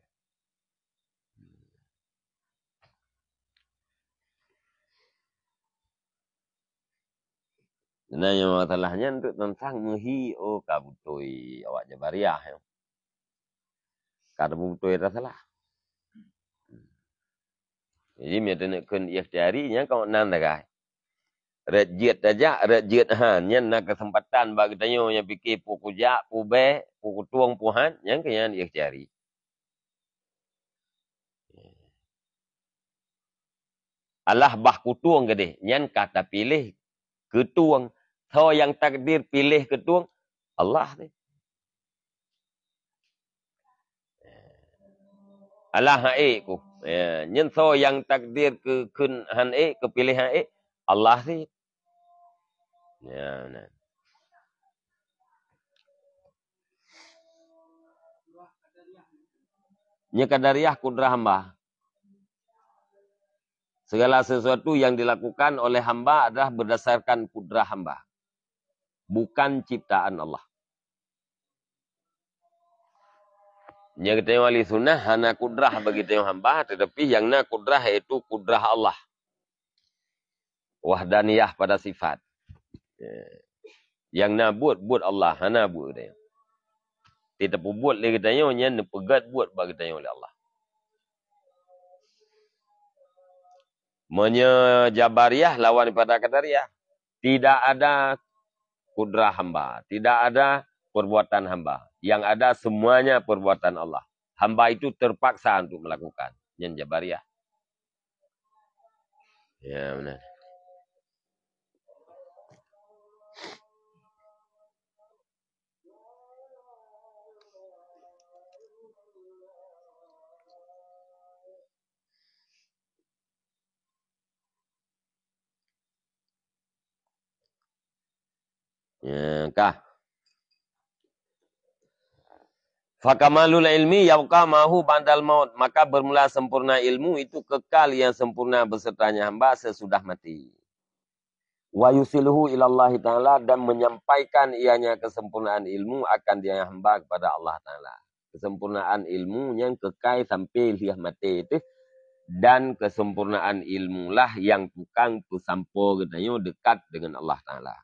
Nah, nyang masalah nyan untuk teuntang meuhi, oh, ka beutôi awak Jabariyah nyoe. Ka teupeu beutôi atra salah. Jadi, meunyoe taneuk kheun ikhtiyari, nyan kon nan sagai. Rot jeuet tajak, rot jeuet han. Nyan na keuseumpatan bak geutanyoe nyang pike peue kujak, peue bèk, peue kutueng, peue han, nyan keuh nyan ikhtiyari. Alah bah kutueng keudeh, nyan ka tapiléh keutueng. Soe nyang takdir piléh keutueng? Allah teuh. Alah han ék ku. Ya, nyan soe nyang takdir keu kheun han ék, keu piléh han ék? Allah teuh. Ya, nah. Nyan qadariyah kudrah hamba. Segala sesuatu yang dilakukan oleh hamba adalah berdasarkan kudrah hamba, bukan ciptaan Allah. Nyan geutanyoe ahli sunnah hana kudrah bagi tanyoe hamba, tetapi yang na kudrah yaitu kudrah Allah. Wahdaniyah pada sifat. Ya. Nyang na buet, buet Allah, hana buet geutanyoe. Teupeubeuet lé geutanyoe, nyan neupeugét buet bak geutanyoe lé Allah. Meunyoe Jabariyah lawan pada Qadariyah, tidak ada kudrah hamba, tidak ada perbuatan hamba. Yang ada semuanya perbuatan Allah. Hamba itu terpaksa untuk melakukan. Nyan Jabariyah. Ya, benar. Ya, kah. Fakamalul ilmi yabqa ma'ahu ba'dal maut. Maka bermula sempurna ilmu itu kekal yang sempurna besertanya hamba sesudah mati. Wa yusiluhu ilallahi ta'ala, dan menyampaikan ianya kesempurnaan ilmu akan dia hamba kepada Allah Ta'ala. Kesempurnaan ilmu nyang keukai sampai lheueh maté teuh, dan kesempurnaan ilmu lah nyang tukang peusampoe geutanyoe dekat dengan Allah Ta'ala.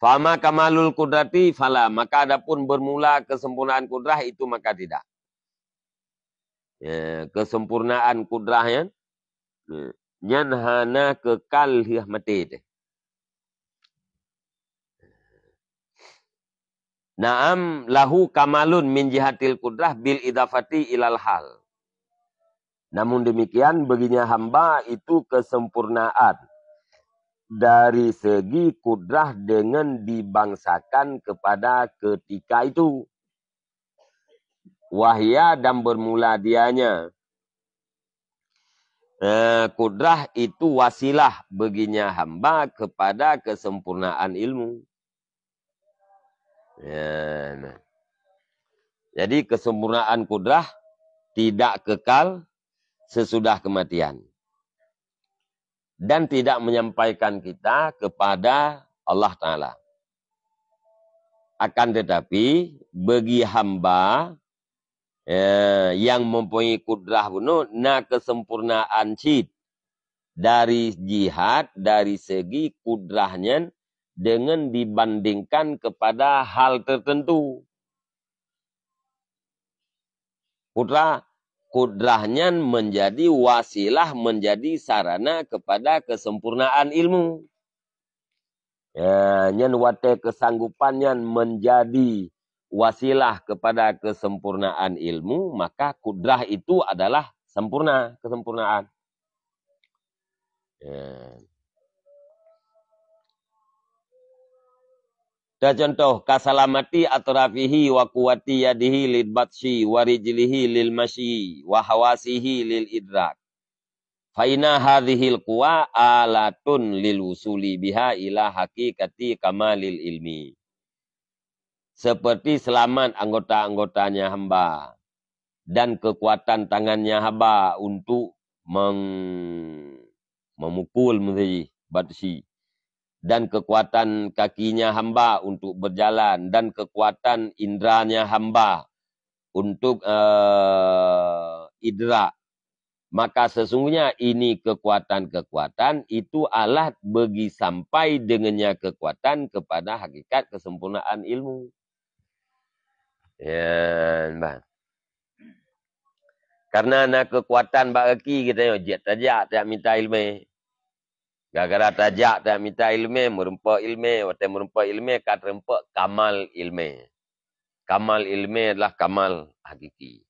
Fama kamalul kudrati fala, maka adapun bermula kesempurnaan kudrah itu maka tidak. Ya, kesempurnaan kudrah nyan, ya, nyan hana kekal lheueh maté teuh. Naam, lahu kamalun min jihatil kudrah bil idafati ilal hal. Namun demikian, baginya hamba itu kesempurnaan dari segi kudrah dengan dibangsakan kepada ketika itu. Wahya, dan bermula dianya. Eh, kudrah itu wasilah baginya hamba kepada kesempurnaan ilmu. Ya, nah. Jadi, kesempurnaan kudrah tidak kekal sesudah kematian. Dan tidak menyampaikan kita kepada Allah Ta'ala. Akan tetapi, bagi hamba, eh, yang mempunyai kudrah bunoe, na kesempurnaan cit dari jihat, dari segi kudrah nyan dengan dibandingkan kepada hal tertentu. Kudrah, kudrah nyan menjadi wasilah, menjadi sarana kepada kesempurnaan ilmu. Ya, nyan watée kesanggupan nyan menjadi wasilah kepada kesempurnaan ilmu, maka kudrah itu adalah sempurna, kesempurnaan. Ya. Tacontoh, kasalamati atrafihi wa quwwati yadihi lil batshi wa rijlihi lil masyi wa hawasihi lil idrak. Fa inna hadhihil quwa alatun lil wusuli biha ila haqiqati kamalil ilmi. Seperti selamat anggota-anggotanya hamba dan kekuatan tangannya hamba untuk meng-, memukul, misalnya, batshi, dan kekuatan kakinya hamba untuk berjalan, dan kekuatan indranya hamba untuk, eh, idrak. Maka sesungguhnya ini kekuatan-kekuatan itu alat bagi sampai dengannya kekuatan kepada hakikat kesempurnaan ilmu. Ya, bah. Karena na keukuatan bak gaki geutanyoe, jeuet tajak tajak mita ileumèe. Gara-gara tajak tajak mita ileumèe, meureumpok ileumèe, watèe meureumpok ileumèe ka teureumpok kamal ileumèe. Kamal ileumèe adalah kamal hakiki.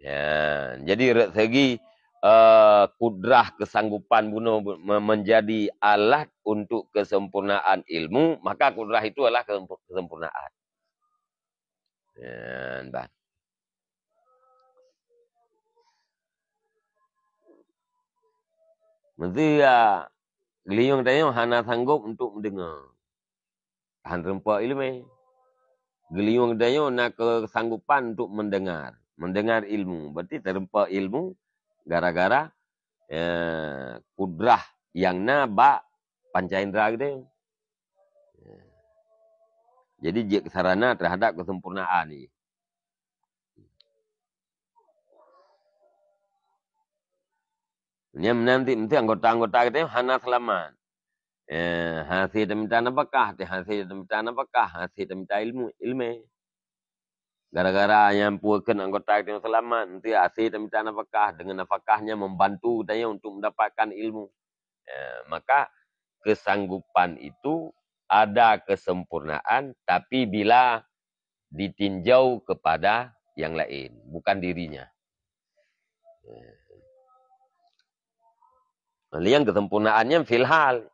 Ya, jadi rot segi, eh, kudrah kesanggupan bunoe me-, menjadi alat untuk kesempurnaan ilmu, maka kudrah itu adalah kesempur-, kesempurnaan. Ya, bah. Mesti ya, geulinyueng tanyoe hana sanggup untuk mendengar. Hana teureumpok ileumèe. Geulinyueng tanyoe na kesanggupan untuk mendengar. Mendengar ilmu. Berarti teureumpok ilmu gara-gara, eh, kudrah nyang na bak panca indra geutanyoe. Jadi jeuet sarana terhadap kesempurnaan ni. Nyan meunan cit meusti anggota-anggota geutanyoe hana seulamat. Eh, hase tamita nafakah, teuh hase tamita nafakah, hase tamita ilmu, ileumèe. Gara-gara nyan peue kheun anggota geutanyoe seulamat, meusti hase tamita nafakah, deungon nafakah nyan membantu geutanyoe untuk mendapatkan ilmu. Eh, maka kesanggupan itu ada kesempurnaan, tapi bila ditinjau kepada yang lain, bukan dirinya. Nyang kesempurnaan nyan fil hal.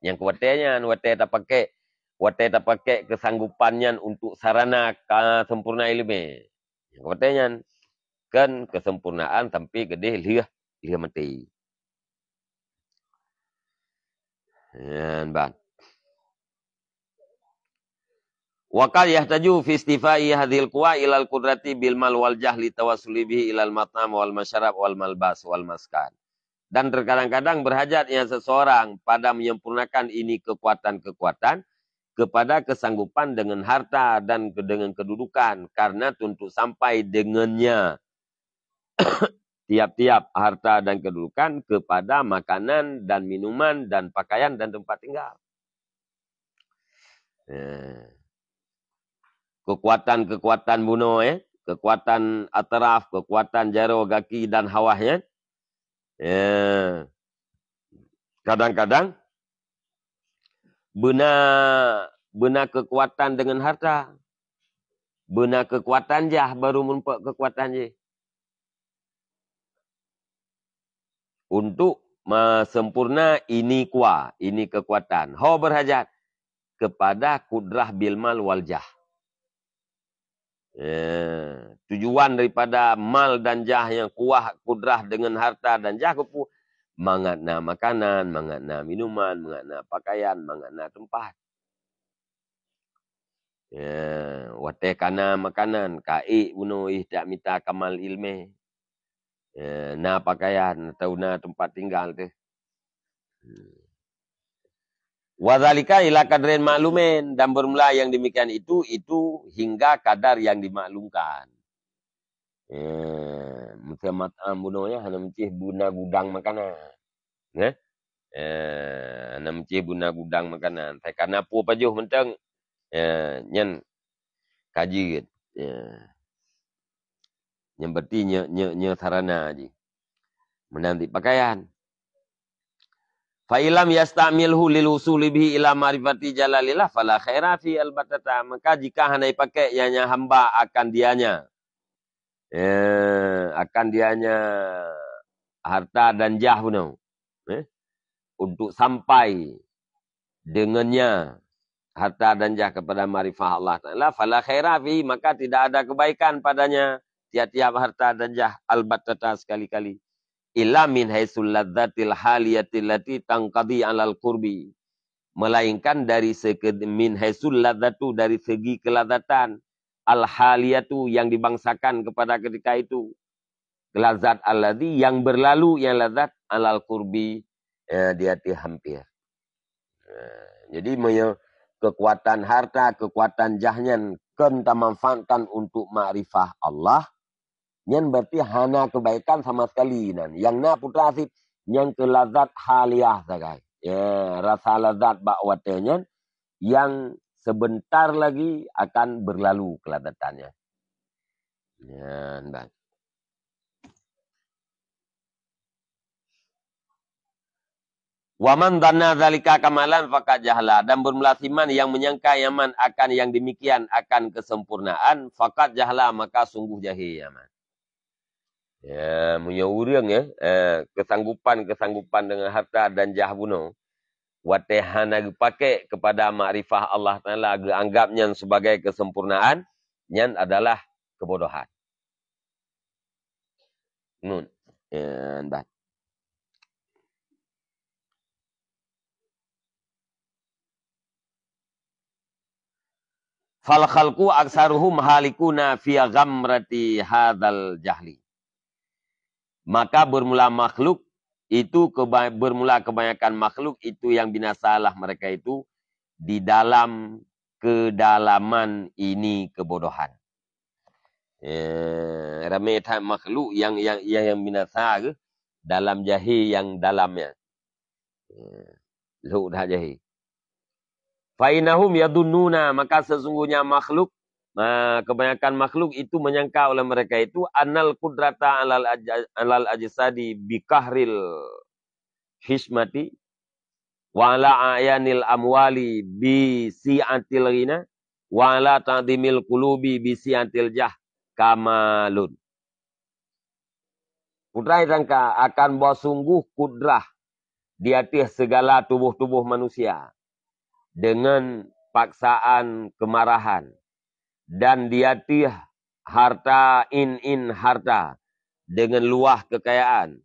Nyang keu watèe nyan, watèe tapakék, watèe tapakék kesanggupan nyan untuk sarana ka sempurna ileumèe. Nyang keu watèe nyan, kan kesempurnaan sampai keudeh lheueh, lheueh maté. Nyan ban. Wa qad yahtaju fi istifai hadzihil quwa ilal qudrati bil mal wal jah li tawassuli bihi ilal mat'am wal masyarab wal malbas wal maskan. Dan terkadang-kadang berhajatnya seseorang pada menyempurnakan ini kekuatan-kekuatan kepada kesanggupan dengan harta dan ke-, dengan kedudukan, karena untuk sampai dengannya tiap-tiap harta dan kedudukan kepada makanan dan minuman dan pakaian dan tempat tinggal. Eh. Kekuatan-kekuatan bunoe, eh, kekuatan atraf, kekuatan jaroe gaki dan hawah nyan. Eh. Kadang-kadang beuna, beuna kekuatan dengan harta. Beuna kekuatan jah baru meureumpok kekuatan jih. Untuk meusempurna ini kuwa, ini kekuatan. Ho berhajat kepada kudrah bil mal wal jah. Eh, tujuan daripada mal dan jah nyang kuwah kudrah dengan harta dan jah keupeue? Mangat na makanan, mangat na minuman, mangat na pakaian, mangat na teumpat. Ya, watèe ka na makanan, ka ék bunoe ih tak mita kamal ileumèe. Ya, na pakaian atau na teumpat tinggal teuh. Wa dzalika ila qadrin ma'lumin, dan bermula yang demikian itu, itu hingga kadar yang dimaklumkan. Eh, meuseue mat'am bunoe nyan hana meucih beuna gudang makanan. Neh? Eh, hana meucih beuna gudang makanan. Sai kana peue pajoh mantong. Eh, nyan ka jeuet. Eh. Nyan berarti nyoe, nyoe, nyoe sarana jih. Meunan cit pakaian. Fa illam yastamilhu lil usuli bihi ila ma'rifati jalalillah fala khaira fi albatata. Maka jika hana ipakék ianya hamba akan dianya, eh, akan dianya harta dan jah bunoe, eh, untuk sampai dengannya harta dan jah kepada makrifah Allah Ta'ala, fala khaira fihi, maka tidak ada kebaikan padanya tiap-tiap harta dan jah albatata sekali-kali. Illa min haitsul ladzatil haliyati allati tanqadi alal qurbi. Melainkan dari seke-, min haitsul ladzatu, dari segi kelazatan, al haliyatu, yang dibangsakan kepada ketika itu. Lazat alladzi, yang berlalu, yang lazat alal qurbi, eh, di hati hampir. Eh, jadi, meunyoe kekuatan harta, kekuatan jah nyan kon tamanfaatkan untuk makrifah Allah, nyan berarti hana kebaikan sama sekali nan. Nyang na putra sit nyang keu lazat haliyah sagai. Ya, rasa lazat bak watèe nyan yang sebentar lagi akan berlalu kelazatannya. Nyan, bah. Wa man dhanna dzalika kamalan faqad jahala, dan bermula siman yang menyangka nyan akan yang demikian akan kesempurnaan, faqad jahala, maka sungguh jahil nyan. Ya, meunyoe ureuëng, ya, eh, kesanggupan-kesanggupan dengan harta dan jah bunoe, watée hana geupaké kepada makrifah Allah Taala, geuanggap nyan sebagai kesempurnaan, nyan adalah kebodohan. Nun. Ya, dah. Fal khalqu aksaruhum halikuna fi ghamrati hadzal jahli. Maka bermula makhluk itu keba-, bermula kebanyakan makhluk itu yang binasalah mereka itu di dalam kedalaman ini kebodohan. Eh, ramé that makhluk yang, yang, yang, yang binasa ke dalam jahé yang dalamnya. Eh, lhok that jahé. Fa innahum yadhunnuna, maka sesungguhnya makhluk, ma-, kebanyakan makhluk itu menyangka oleh mereka itu, annal qudrata alal aj-, alal ajsadi bi qahril hismati, wa ala ayanil amwali bi si'atil ghina, wa ala ta'dhimil qulubi bi si'atil jah kamalun. Putra sangka akan bahwa sungguh kudrah di ateueh segala tuboh-tuboh manusia dengan paksaan kemarahan, dan di ateueh harta in-in harta dengan luah kekayaan,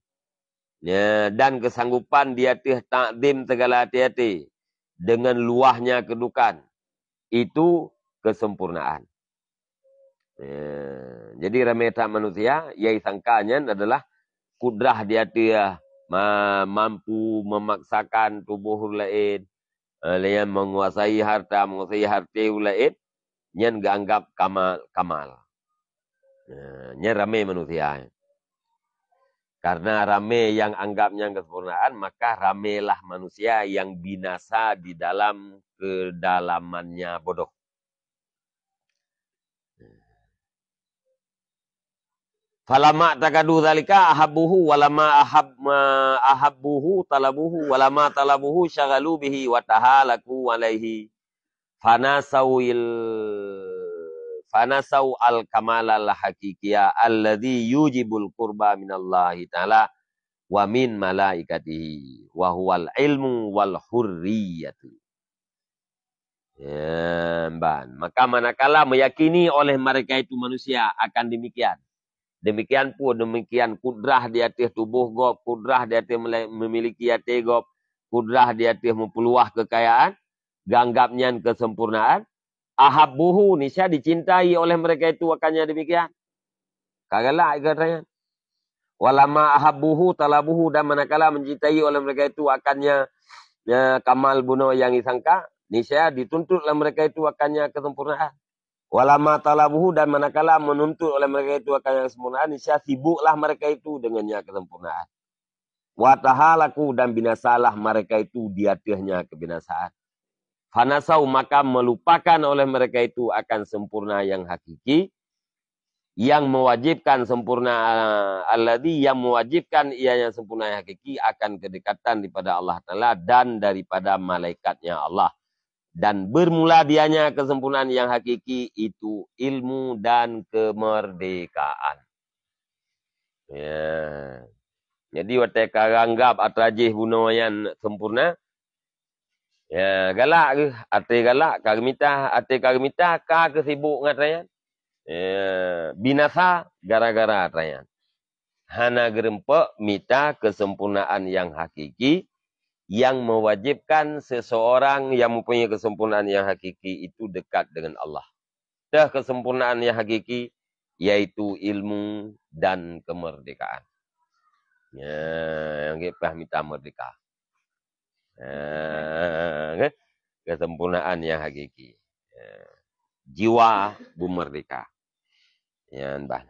ya, dan kesanggupan di ateueh takzim segala até-até dengan luahnya kedudukan, itu kesempurnaan. Ya, jadi ramé that manusia, nyang sangka nyan adalah kudrah di ateueh ma-, mampu memaksakan tuboh ureuëng laén, eh, lé nyan menguasai harta, menguasai harta ureuëng laén, nyan geuanggap kamal, kamal. Eh, nyan ramé manusia. Karena ramé nyang anggap nyan kesempurnaan, maka ramélah manusia yang binasa di dalam kedalamannya bodoh. Falamma takadu dzalika ahabbuhu, walamma ahab-, ma-, ahabbuhu talabuhu, walamma talabuhu syaghalu bihi wa tahalaku alaihi. Fanasawil, fanasau al-kamalal haqiqiyya alladzi yujibul qurba minallahi ta'ala wa min malaikatihi, wa huwal ilmu wal hurriyatu. Ya, ban. Maka manakala meyakini oleh mereka itu manusia akan demikian. Demikian pun, demikian kudrah di ateueh tuboh gob, kudrah di ateueh mele-, memiliki até gob, kudrah di ateueh meupeuluah kekayaan, geuanggap nyan kesempurnaan, ahabbuhu, niscaya dicintai oleh mereka itu akannya demikian. Ka galak kata nyan. Walamma ahabbuhu talabuhu, dan manakala mencintai oleh mereka itu akannya, ya, kamal bunoe nyang disangka, niscaya dituntut oleh mereka itu akannya kesempurnaan. Walamma talabuhu, dan manakala menuntut oleh mereka itu akannya kesempurnaan, niscaya sibuklah mereka itu dengannya kesempurnaan. Wa tahalaku, dan binasalah mereka itu di ateuehnya kebinasaan. Fanasau, maka melupakan oleh mereka itu akan sempurna yang hakiki, yang mewajibkan sempurna, alladzi, yang mewajibkan ia yang sempurna yang hakiki akan kedekatan daripada Allah Taala dan daripada malaikatnya Allah. Dan bermula dianya kesempurnaan yang hakiki itu ilmu dan kemerdekaan. Ya. Jadi watée ka anggap atra jih bunoe nyan sempurna, ya, galak geuh, até galak ka geumita, até ka geumita ka keusibok ngon atra nyan. Ya, binasa gara-gara atra nyan. Hana geureumpok mita kesempurnaan yang hakiki, yang mewajibkan seseorang yang mempunyai kesempurnaan yang hakiki itu dekat dengan Allah. Teuh kesempurnaan yang hakiki, yaitu ilmu dan kemerdekaan. Ya, nyang geupeugah mita merdeka. Ya, kan? Kesempurnaan yang hakiki. Ya. Jiwa beumerdeka. Nyan ban.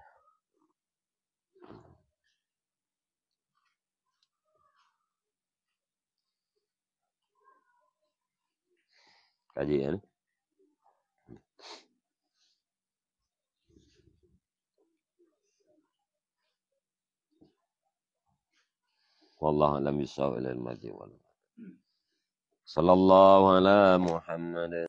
Kaji, ya. Wallahu a'lam bishawab, ilal marji wal Sallallahu ala Muhammad.